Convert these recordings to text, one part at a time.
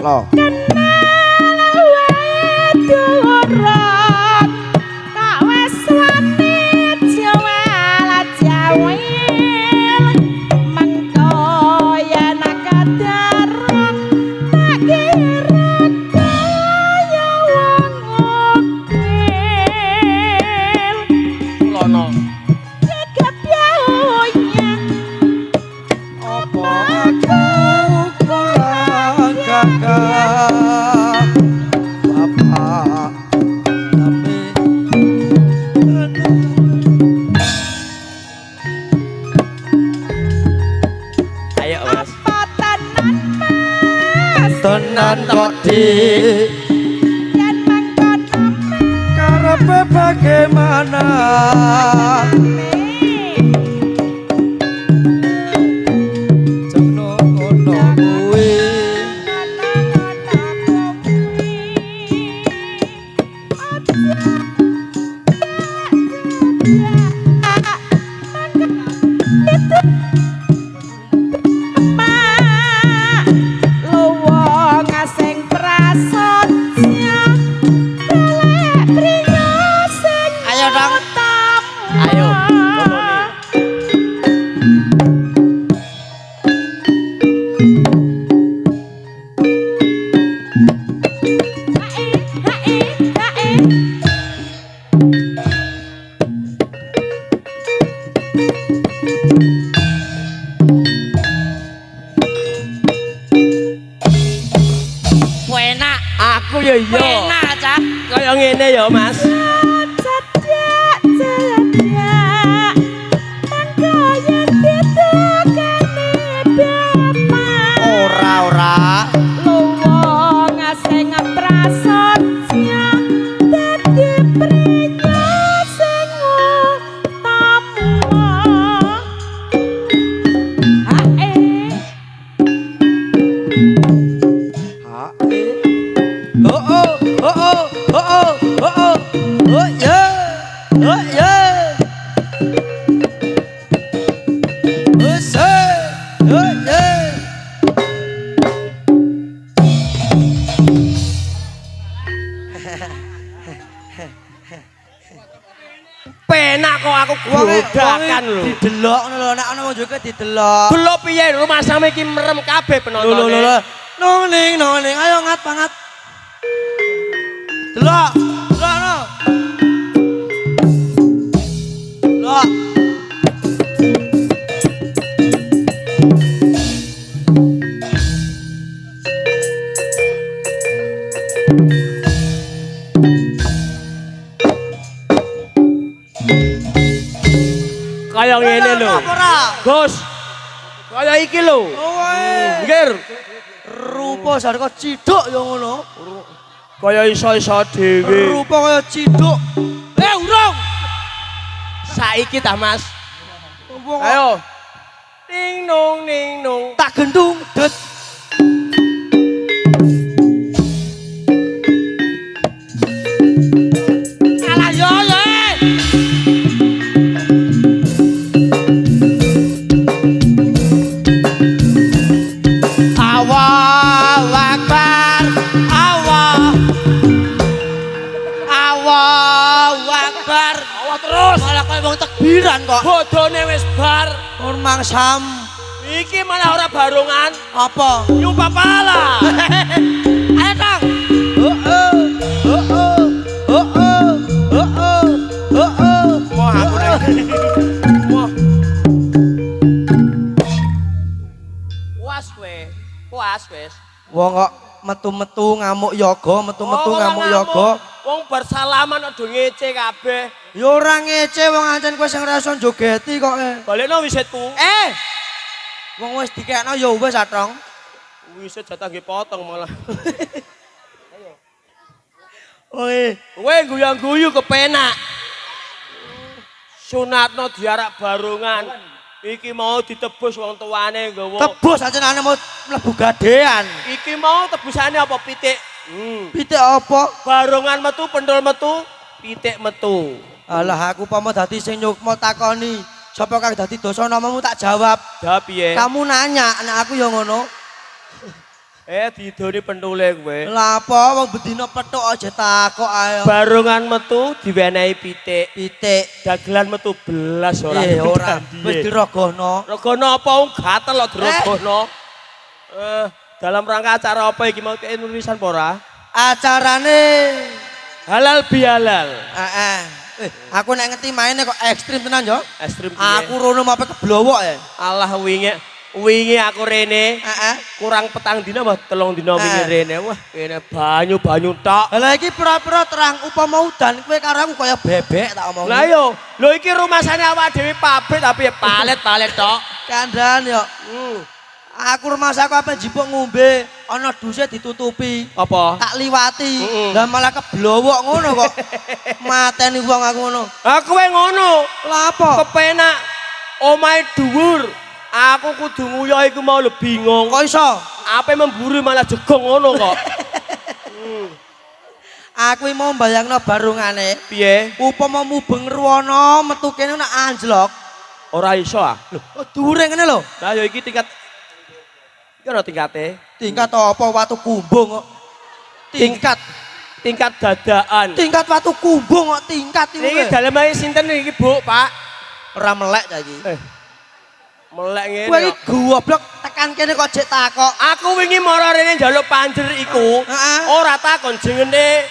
Loh. Kenal wae durung kok wis wani jual jawil mengko yen kedarung tak kira kaya wong ukil. Lono. Kebyaunya Apa aku kurang gagah? Bapak tapi Ayo, Mas. Apa tenan, Mas? Tenan kok di Yen mengkono karepe bagaimana? Jono ngono kuwi. Ayo dong. Ayo, kono nih. Enak. Aku ya iya. Enak, Cah. Kaya ngene ya, Mas. Cedak cedak mangko yen ditekani bapak. Ora ora. Luwung sing prasetya dadi priya sing utama. Hae. Ha e. Oh oh oh oh oh oh oh oh. Oh ya. Oh ya. Oh se. Oh ya. Penak kok aku godakan lho. Didelok ngono lho, nek ana wong joget didelok. Delok piye rumah same iki merem kabeh Lho penontone. lho lho lho. Nong ning nong ning, ayo ngat pangat. Delok, delok no. Delok. Kaya ngene lho. Apa ora? Gus. Kaya iki lho. Oh wae. Nggih. Rupa jar kok ciduk ya ngono. Kaya iso-iso dhewe. Rupa kaya ciduk. Eh, urung. Saiki ta, Mas. Wong kok Ayo. Ning nung ning nung. tak gendung det. Alah yo yo. Eh. Allahu Akbar. Allah. Allahu Akbar. Awas terus. Malah kaya wong takbiran kok. Bodone wis bar. Mangsam Iki malah ora barongan. apa? Nyumpah pala. Ayo Kang. Oh oh. Oh oh. Oh oh. Oh oh. Oh oh. Wah, aku nek. Wah. Puas kowe. Puas wis. Wong kok metu-metu ngamuk yoga, metu-metu Oh, ngamuk yoga. Wong bersalaman aja ngece kabeh. Ya ora ngece wong ancen kowe sing ora iso njogeti kok. Eh. Balekno wisitku. Eh. Wong wis dikekno ya wis atong. Wisit jatah nggih potong malah. Oe. Kowe guyang-guyu kepenak. Sunatno diarak barongan. Iki mau ditebus wong tuane nggawa. Tebus ancen mau mlebu gadean. Iki mau tebusane apa pitik? Pitik apa? Barongan metu, pentol metu, pitik metu. Alah aku pomo dadi sing nyukma takoni. Sapa kang dadi dosa namamu tak jawab. Jawab piye? Kamu nanya, nek aku ya ngono. Didoni pentule kowe. Lah apa wong bedina petuk aja takok ae. Barongan metu diwenehi pitik. Pitik. Dagelan metu belas ora. Ora. Wis dirogohno. Rogohno apa wong gatel kok dirogohno. Dalam rangka acara apa iki mau tulisan apa ora? Acarane halal bihalal. Heeh. Aku nek ngerti maine kok ekstrim tenan yo. Ekstrim piye? Aku rono mape keblowok ya. Alah wingi aku rene. Heeh. Kurang petang dina mbah 3 dina wingi rene. Wah, kene banyu-banyu tok. Lah iki pura-pura terang upama udan kowe karo aku kaya bebek tak omongi. Lah yo, lho iki rumasane awak dhewe pabrik tapi ya palet-palet tok. Kandhan yo. Aku rumasaku ape njipuk ngombe, ana duse ditutupi. Apa? Tak liwati. Lah malah keblowok ngono kok. Mateni wong aku ngono. Ah kowe ngono. Lah apa? Kepenak omahe dhuwur. Aku kudu nguyah iku mau lho bingung. Kok iso? Ape memburu malah jegong ngono kok. Aku mau mbayangno barungane. Piye? Upama mubeng ruwana metu kene nek anjlok. Ora iso ah. Lho, dhuwure ngene lho. Lah ya iki tingkat iki ana tingkate. Tingkat apa watu kumbung kok? Tingkat tingkat dadaan. Tingkat watu kumbung kok tingkat iku. Iki daleme sinten iki, Bu, Pak? Ora melek ta iki. Melek ngene. Kowe iki goblok tekan kene kok jek takok. Aku wingi mara rene njaluk panjer iku. Ora takon jengene.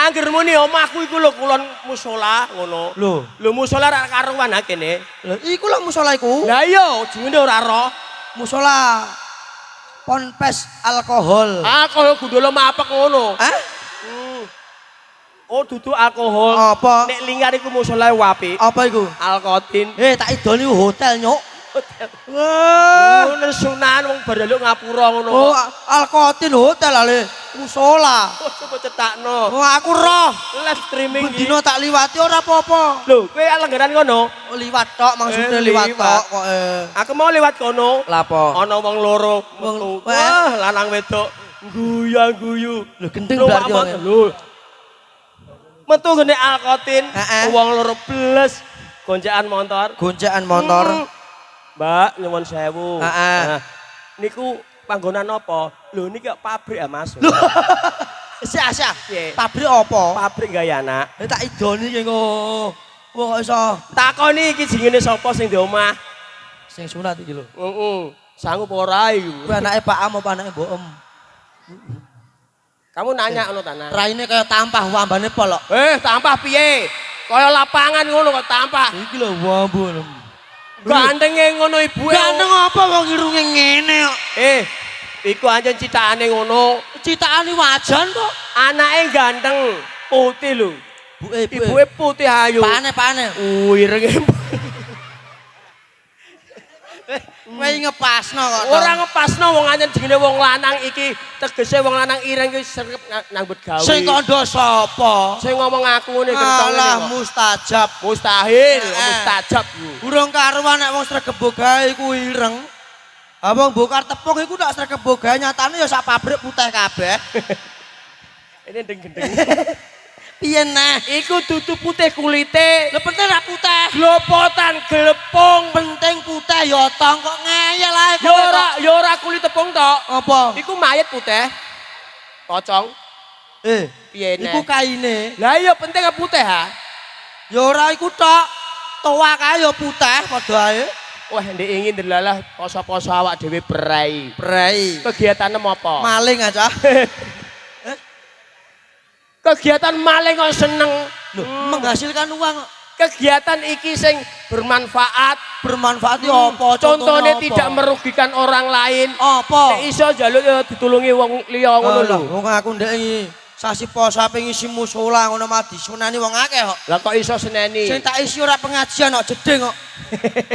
Angger muni omahku iku lho kulon musala ngono. Lho, lho musala ra karuan ha kene. Lho iku lho musala iku. Lah iya, jengene ora roh. Musala ponpes alkohol. Alkohol gundul mapek ngono. Hah? Oh dudu alkohol. Apa? Nek lingkar iku musala apik. Apa iku? Alkotin. Tak idoni hotel nyuk. Hotel. Wah. Ngono sunan wong bar njaluk ngapura ngono. Oh, Alkotin hotel ale musola. Oh, coba cetakno. Oh, aku roh. Live streaming iki. Bendino tak liwati ora apa-apa. Lho, kowe langganan kono? Oh, liwat tok maksudnya liwat tok kok. Aku mau liwat kono. Lah apa? Ana wong loro metu. Wah, lanang wedok guyu-guyu. Lho gendeng berarti wong. Lho. Metu ngene Alkotin, wong loro bles goncekan motor. Goncekan motor. Mbak, nyuwun sewu. Heeh. Niku panggonan apa? Lho niki kok pabrik ya, Mas. Sia-sia. Pabrik apa? Pabrik gawe anak. Tak idoni iki engko. Wong kok iso takoni iki jengene sapa sing di omah? Sing sunat iki lho. Heeh. Sanggup ora iki? Kuwi anake Pak Am apa anake Mbok Em? Kamu nanya ngono ta, Nak? Raine kaya tampah wambane pol kok. Tampah piye? Kaya lapangan ngono kok tampah. Iki lho wambu. Gantenge ngono ibuke. Ganteng apa wong irunge ngene kok. Iku ancen citakane ngono. Citakane wajan kok. Anake ganteng, putih lho. Buke, ibuke putih ayu. Pane-pane. Irenge. Kowe ngepasno kok. Ora ngepasno wong ancen jenenge wong lanang iki, tegese wong lanang ireng iki srep nambut gawe. Sing kandha sapa? Sing ngomong aku ngene gentong. Alah mustajab. Mustahil, mustajab. Urung karuan nek wong sregep gawe iku ireng. Ha wong bokar tepung iku nek sregep gawe nyatane ya sak pabrik putih kabeh. Ini ndeng-gendeng. Piye neh? Iku dudu putih kulite. Lho penting ra putih. Glopotan glepung. Penting putih ya tong kok ngeyel ae kowe. Ya ora, ya ora kulit tepung tok. Apa? Iku mayit putih. Pocong. Piye neh? Iku kaine. Lah iya penting putih ha. Ya ora iku tok. Towa kae ya putih padha ae. Wah, ndek ingin delalah poso-poso awak dhewe prei. Prei. Kegiatane apa? Maling aja. Kegiatan maling kok seneng. Loh, menghasilkan uang. Kegiatan iki sing bermanfaat. Bermanfaat ya apa? Contohnya tidak merugikan orang lain. Apa? Nek iso njaluk ya ditulungi wong liya ngono lho. Wong aku ndek iki sasi poso ape ngisi musala ngono mah disunani wong akeh kok. Lah kok iso seneni? Sing tak isi ora pengajian kok jeding kok.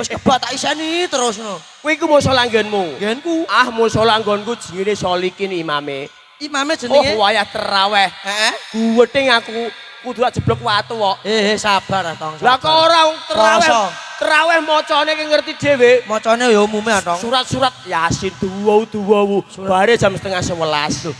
Wis kebak tak iseni terus ngono. Kuwi iku musala nggonmu. Nggonku. Ah musala nggonku jenenge Solikin imame. Imame jenenge? Oh wayah terawih. Heeh. Guwething aku kudu tak jeblok watu kok. Sabar tong. Lah kok ora wong terawih. Terawih macane ki ngerti dhewe. Macane ya umume tong. Surat-surat Yasin duwu-duwu. Bare jam 10:30.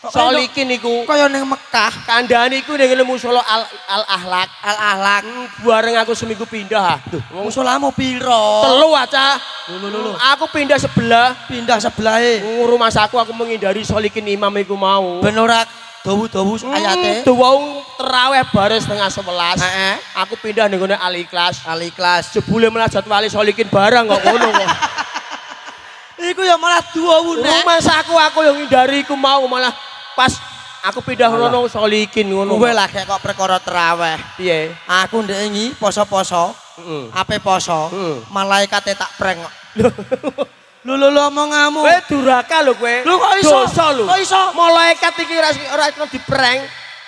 Solikin iku. Kaya ning Mekah. Kandhane iku ning ngene musala Al Al Ahlak. Al Ahlak. Bareng aku seminggu pindah. Wong Musolamu piro? telu aja. Lho lho lho. Aku pindah sebelah. Pindah sebelahe. Rumah saku aku menghindari Solikin imam iku mau. Ben ora dawu-dawu ayate. Dawu terawih bare 10.30. Heeh. Aku pindah ning ngene Al Ikhlas. Al Ikhlas. Jebule malah jadwale Solikin barang kok ngono kok. Iku ya malah dawu nek. Rumah saku aku yang ngindari iku mau malah pas aku pindah rono Solikin ngono. Kowe lagi kok perkara terawih. Piye? Aku ndek wingi poso-poso. Heeh. Ape poso, malaikate tak prank kok. Lho lho lho omonganmu. Kowe duraka lho kowe. Lho kok iso? Dosa lho. Kok iso? Malaikat iki ora kena diprank.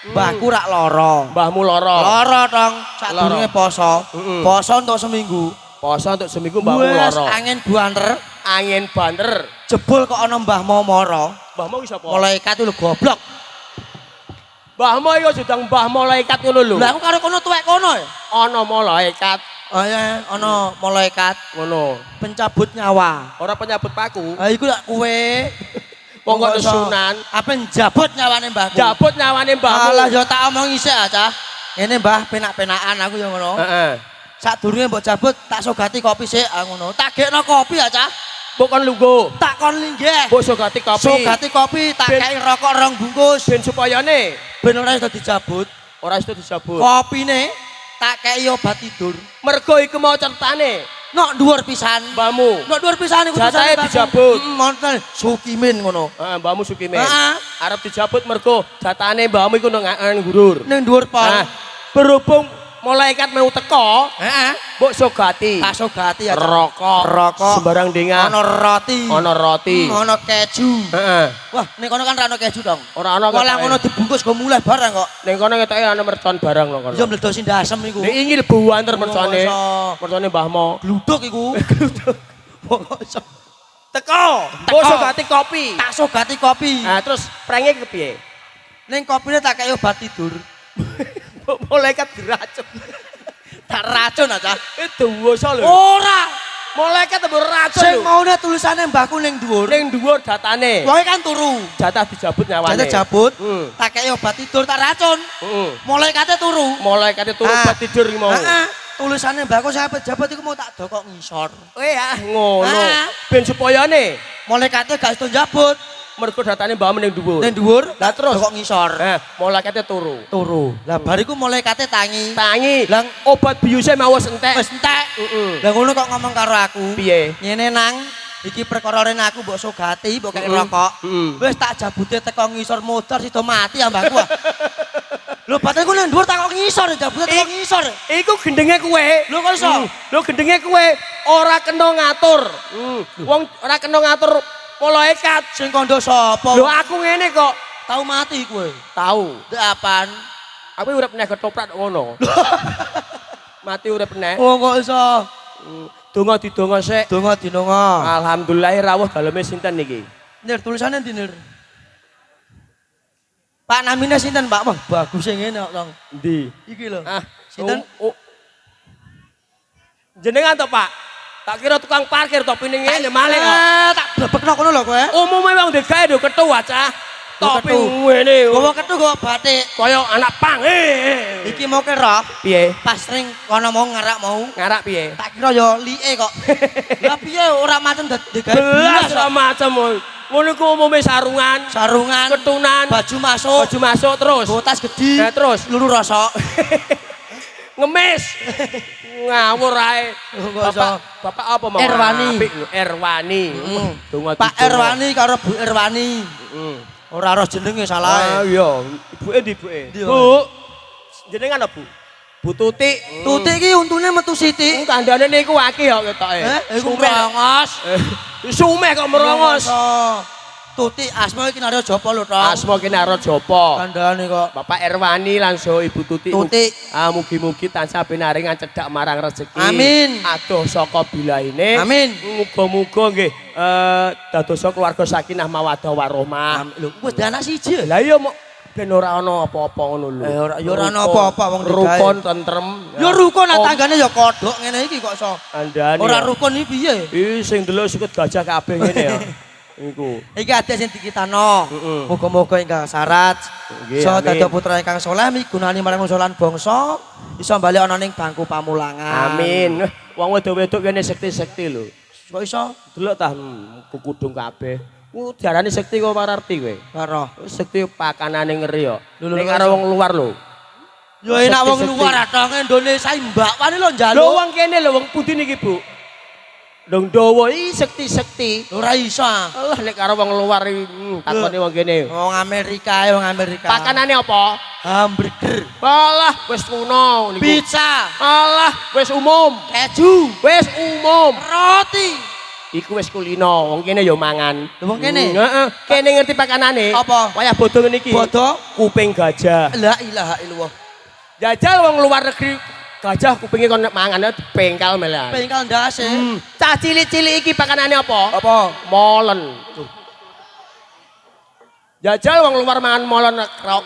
Mbahku rak lara. Mbahmu lara. Lara tong, sadurunge poso. Poso untuk seminggu. Poso untuk seminggu mbahmu Wes, lara. Angin buanter, Angin banter. Jebul kok ana mbahmu mara. Mbahmu iki sapa? Malaikat lho goblok. Mbahmu iki aja ndang mbah malaikat ngono lho. Lah aku karo kono tuwek kono ya. Ana malaikat Oh iya, ana malaikat ngono. pencabut nyawa. Ora penyabut paku. Ha iku lak kowe. Wong kok nesunan. Apa njabut nyawane mbahku? Jabut nyawane mbahmu. Alah ya tak omongi sik ah, Cah. Ngene Mbah, penak-penakan aku ya ngono. Heeh. Sadurunge mbok jabut tak sogati kopi sik ah ngono. Tak gekno kopi ah, Cah. Mbok kon lungguh. Tak kon linggih. Mbok sogati kopi. Sogati kopi tak kei rokok rong bungkus. Ben supayane Ben ora iso dijabut. ora iso dijabut. Kopine tak kei obat tidur. Mergo iku mau ceritane Nok dhuwur pisan. mbahmu. Nok dhuwur pisan iku Jatahe dijabut. Monten Sukimin ngono. Heeh, mbahmu Sukimin. Heeh. Arep dijabut mergo jatahane mbahmu iku nang ngurur. Ning dhuwur pol. Nah, berhubung malaikat mau teko, Heeh. mbok sogati. Tak sogati ya. Cah. Rokok, Rokok. sembarang dengah, Ana roti. ana roti. Ana keju. Heeh. Wah, ning kono kan ra ono keju dong. Ora ana Malah ketoke. ngono dibungkus go mulih barang kok. Ning kono ketoke ana mercon barang nang kono. Ya mledosi ndasem iku. Ning ingil buanter mercone. Masa. Mercone mbahmu. Gluduk iku. Gluduk. Pokok iso. Teko, mbok sogati kopi. Tak sogati kopi. Nah, terus prenge kepiye? Ning kopine tak kei obat tidur. Mbok malaikat diracun. Tak racun aja. Itu dosa lho. Ora. Malaikat mbok racun Sing lho. maune tulisane mbahku ning dhuwur. Ning dhuwur datane. Wonge kan turu. Jatah dijabut nyawane. Jatah jabut. Hmm. Tak kei obat tidur tak racun. Heeh. Malaikate turu. Malaikate turu Ah. obat tidur iki mau. Heeh. Tulisane mbahku saya pejabat iku mau tak dokok ngisor. Eh ah ngono. Ah. Ben supayane Malaikate gak iso njabut. mergo datane mbahmu ning dhuwur. Ning dhuwur, Lah terus? dokok ngisor. Malaikate turu. Turu. Lah bariku malaikate tangi. Tangi. Lah obat biuse mau wis entek. wis entek. Heeh. Lah ngono kok ngomong karo aku. Piye? Ngene nang iki perkara rene aku mbok sogati, mbok kei rokok. Wis tak jabute teko ngisor modar sida mati ya mbahku. ah. Lho batinku ning dhuwur tak kok ngisor, jabute teko ngisor. Iku gendenge kowe. Lho kok iso? Lho gendenge kowe ora kena ngatur. Wong ora kena ngatur malaikat. Sing kandha sapa? Lho aku ngene kok. Tau mati kowe. Tahu. Ndek apaan? Aku urip neh ketoprak ngono. Mati urip neh. Oh kok iso? Donga didonga sik. Donga dinonga. Alhamdulillah rawuh daleme sinten niki? Nir tulisane ndi Nir? Pak namine sinten Pak? Wah bagus sing ngene kok, Tong. Endi? Iki lho. Ah, Sinten? Oh, oh. Jenengan to, Pak? Tak kira tukang parkir topi ning ngene malih kok. Tak blebekno kono lho kowe. Umume wong digawe do ketu cah. Topi Ketu. ngene. Gowo ketu gowo batik. Kaya anak pang. Iki mau kira Piye? pas ring kono mau ngarak mau. Ngarak piye? Tak kira ya like kok. Lah piye ora macem digawe Belas belas ora macem. Ngono iku umume sarungan, sarungan, ketunan, baju masuk, baju masuk terus. gowo tas gedhi, Nah, terus luru rosok. ngemis. Ngawur ae. Kok iso? Bapak, bapak apa mau? Erwani. Apik lho, Erwani. Donga Pak didonga. Erwani karo Bu Erwani. Heeh. Ora roh jenenge Ah salah. iya, ibuke ndi ibuke? Ndi, Bu. Jenengan apa, Bu? Bu Tuti. Tuti iki untune metu sithik. Kandhane niku akeh kok ketoke. Iku Sumeh. merongos. Sumeh kok merongos. Tuti Asma iki naryo Japa lho, Tong. Asma ki naro Japa. Kandhane kok. Bapak Erwani langsung Ibu Tuti. Tuti. Ah mugi-mugi tansah pinaringan cedhak marang rezeki. Amin. Adoh saka bilaine. Amin. Muga-muga nggih dadosa keluarga sakinah mawaddah warahmah. Lho, wis anak siji. Lah iya mok ben ora ana apa-apa ngono lho. Ora ya ora ana apa-apa wong digawe. Rukun tentrem. Ya rukun lah tanggane ya kodhok ngene iki kok iso. Kandhane. Ora rukun iki piye? Ih sing ndelok sikut gajah kabeh ngene ya. Iku. Iki ade sing dikitano. Muga-muga ingkang syarat. Nggih, Iso amin. dadi putra ingkang saleh migunani marang lan bangsa, iso bali ana ning bangku pamulangan. Amin. Wong wedok-wedok kene sekti-sekti lho. Kok iso? Delok ta kukudung kabeh. Ku diarani sekti kok ora arti kowe. Karo. Sekti pakanane ngeri yo. Lho, lho, Nek lho, karo wong luar lho. Yo enak wong Sekti-sekti. luar atong Indonesia mbak wani lho Lho njaluk. wong kene lho wong pundi niki, Bu? Dong dawa iki sekti-sekti. Ora iso. Ah. Alah nek karo wong luar iki takoni wong kene. Wong Amerika, wong Amerika. Pakanane apa? Hamburger, Alah wis kuno niku. pizza, Alah wis umum. keju, Wis umum. roti. Iku wis kulino, wong kene ya mangan. Lho, wong kene? Heeh. Kene ngerti pakanane? Apa? Wayah bodho ngene iki. Bodho? Kuping gajah. La ilaha illallah. Jajal wong luar negeri gajah kupinge kon nek mangan pengkal malah. Pengkal ndase. Cah cilik-cilik iki pakanane apa? Apa? Molen. Jajal wong luar mangan molen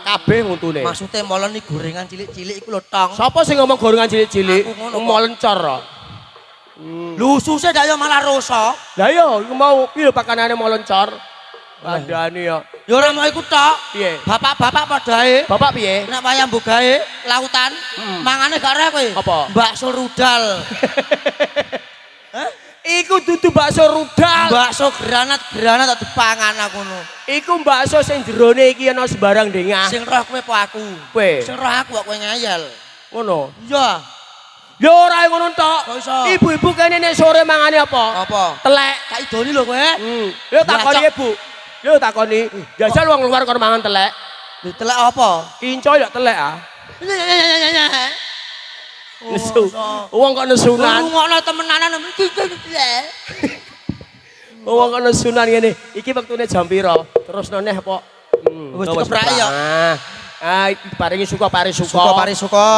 kabeh nguntune. Maksude molen iki gorengan cilik-cilik iku lho tong. Sapa sing ngomong gorengan cilik-cilik? Aku ngono kok. Molen cor. Kok. Lho ususe dak yo malah rusak. Lah iya iku mau piye pakanane molen cor? Kandhane ya. Ya ora mau iku tok. Piye? Bapak-bapak padha ae. Bapak piye? Nek wayah mbok gawe lautan, mangane gak ora kowe. Apa? Bakso rudal. Iku dudu bakso rudal. Bakso granat-granat tak dipangan aku ngono. Iku bakso sing jerone iki ana sembarang dengah. Sing roh kowe apa aku? Kowe. Sing roh aku kok kowe ngeyel. Ngono. Iya. Ya ora ngono tok. Kok iso? Ibu-ibu kene nek sore mangane apa? Apa? Telek. Tak idoni lho kowe. Yo takoni Bacok. Bu. Yo takoni. Jajal wong luar kon mangan telek. Lho telek apa? Kinco ya telek ah. Nesu. Wong kok nesunan. Rungokno temenanan iki. Wong kok nesunan ngene. Iki wektune jam pira? Terus noneh apa? Wis dikepraki ya. Ah, diparingi suka pari suka. Suka pari suka.